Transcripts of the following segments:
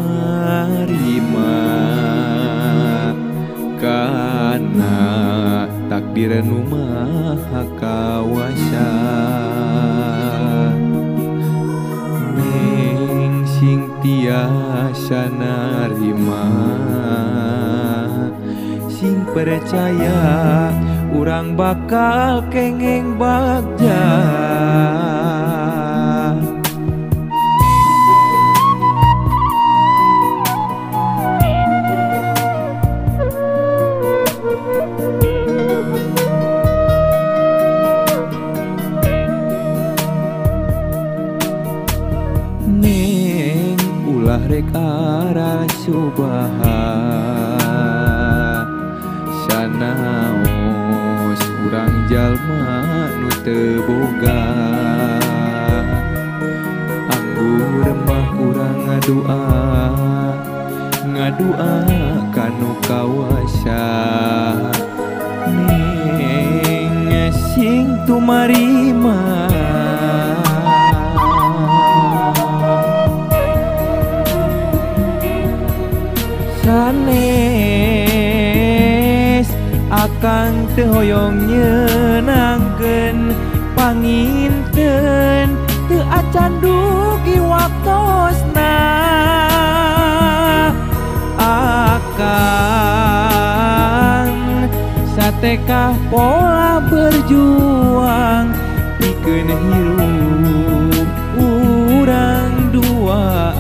tumarima kana takdir nu maha kawasa. Neng sing tiasa narima, sing percaya urang bakal kengeng bagja. Neng ulah rek aral subaha, sanaos urang jalma nu teu boga. Anggur mah urang ngadua, ngadua ka nu kawasa. Neng sing tumarima, sanes akang teu hoyong nyeunangkeun panginten, teu acan dugi waktosna. Akang satekah pola berjuang pikeun hirup urang duaan.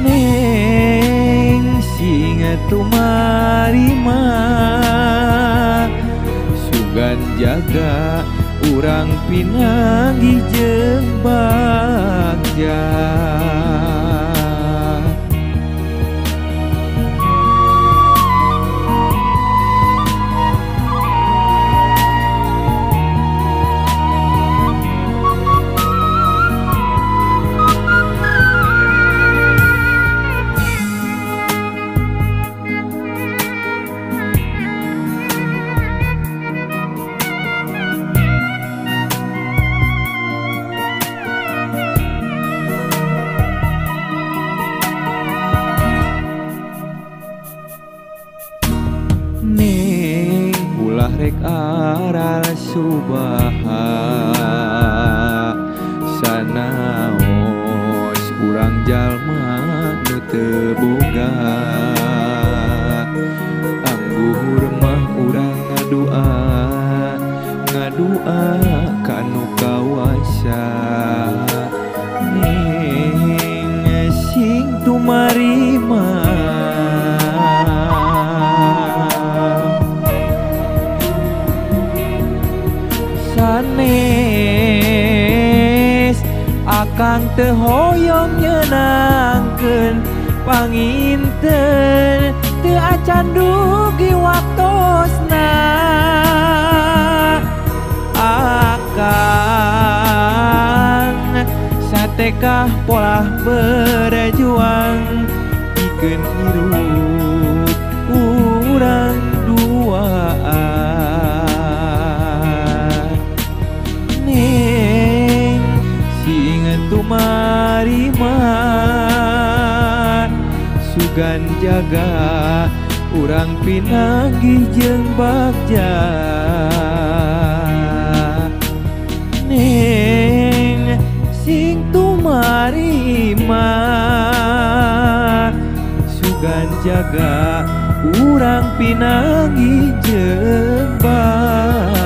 Neng sing tumarima, sugan jaga urang pinanggih jeung bagja. Neng ulah rek aral subaha, sanaos urang jalma nu teu boga. Anggur mah urang ngadua, ngadua ka nu kawasa. Neng sing tumarima, sanes akang teu hoyong nyeunangkeun panginten, teu acan dugi waktosna. Akang satekah pola berjuang pikeun hirup urang duaan. Neng sing tumarima, sugan jaga urang pinanggih jeung bagja. Neng sing tumarima, sugan jaga urang pinanggih jeung bagja.